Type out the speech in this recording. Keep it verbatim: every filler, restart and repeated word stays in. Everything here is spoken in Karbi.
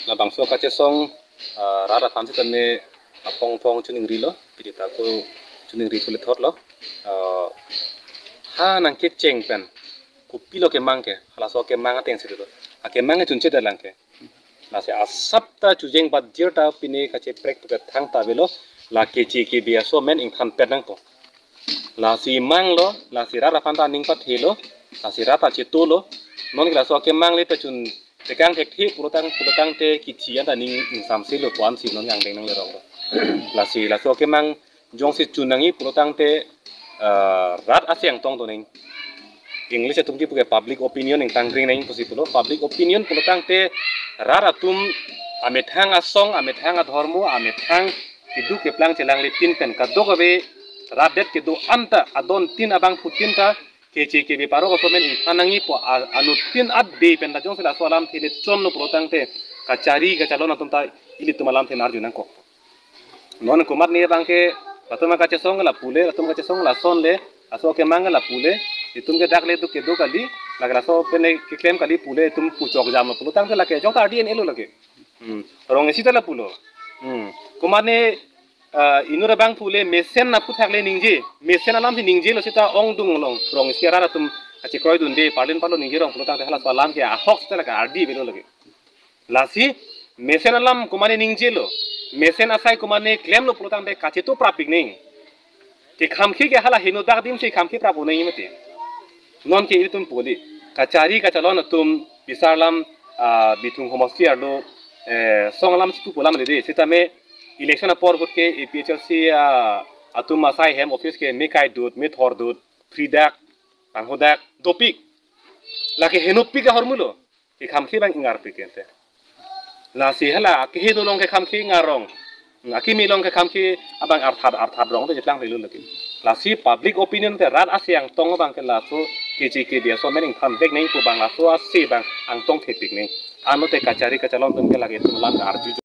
Labangso kachesong, ah, rat aphan sitame aphong phong chiningrilo, pidita ko chiningri pule thotlo. Ah, ha nangkecheng pen kopilo kemang ke, halaso kemang ateng si dolo. Akemang ke chunche dalang ke. Lasi asap ta chujeng bat jir ta pine kacheprek pu kethang ta avelo, la keche kebe aso amen ingthan pet nangpo. Lasi manglo, lasi rat aphan ta aning pathelo, lasi rat ta chetolo. Non ke laso akemang le pachun tekang thekthe pulotang pulotangte kithi anta ning ingsamselo pu ansi non angdeng nangleronglo. Lasi laso akemang jongsi chun nangji pulotangte, ah, rat aseng tong doning. English atum kipu ke public opinion ingtang ring nangji pusi pulo. Public opinion pulotangte rat atum amethang asong, amethang adhormo, amethang keduk keplang chelangle tin pen kadokave rat det kedo anta adon tin abangphutin ta keche kebe parok aso amen ingthan nangji pu a-, anuttin ade pen ta jongsi laso alamthe le chonlo pulotangte kachari kachalon atum ta ilitum alamthe arju nangkok. Non komatne abang ke latum kachesong la pule, latum kachesong lason le, laso akemang la pule, itum ke dak le duk kedo kali, lake laso pen keklem kali pule itum puchok jamlo pulotangte lake jok ta ardi en-elo lake. Hmm. Rong isi ta la pulo. Hmm. Komatne, ah, inut abangphu le mesen aphuthak le ningje, mesen alamsi ningjelo sita ongdung long, rong isi arat atum achekroi dunde, parlin parlo ningjerong pulotangte halaso alam ke ahok sita lake ardi avelo lake. Lasi mesen alam komatne ningjelo, mesen asai komatne klemlo pulotangte kacheto prapik ning. Kekhamkhe ke hala henodak adim si khamkhe prap unai mati. Non ke itum poli kachari kachalon atum bisar alam, ah, Bithung homosti arlo, eh, song alam si pupu alam le de. Sitame election apor ahut ke A P H L C, ah, atum asai hem office ke me kaidut, me thordut, phridak, panghodak, dopik. Lake henopik ahormulo. Kekhamkhe abang ingarpik ente. Lasi hala akeheno along kekhamkhe ingarrong. Hmm, akimi along kekhamkhe abang arthat arthat rong te cheplang lelu lagi. Lasi public opinion te rat aseng tong abang ke laso keche kebe aso amen ingthan vek nangji pu abang laso ase abang angtong thepik nangji. Ano te kachari kachalon atum ke lake itum alam arju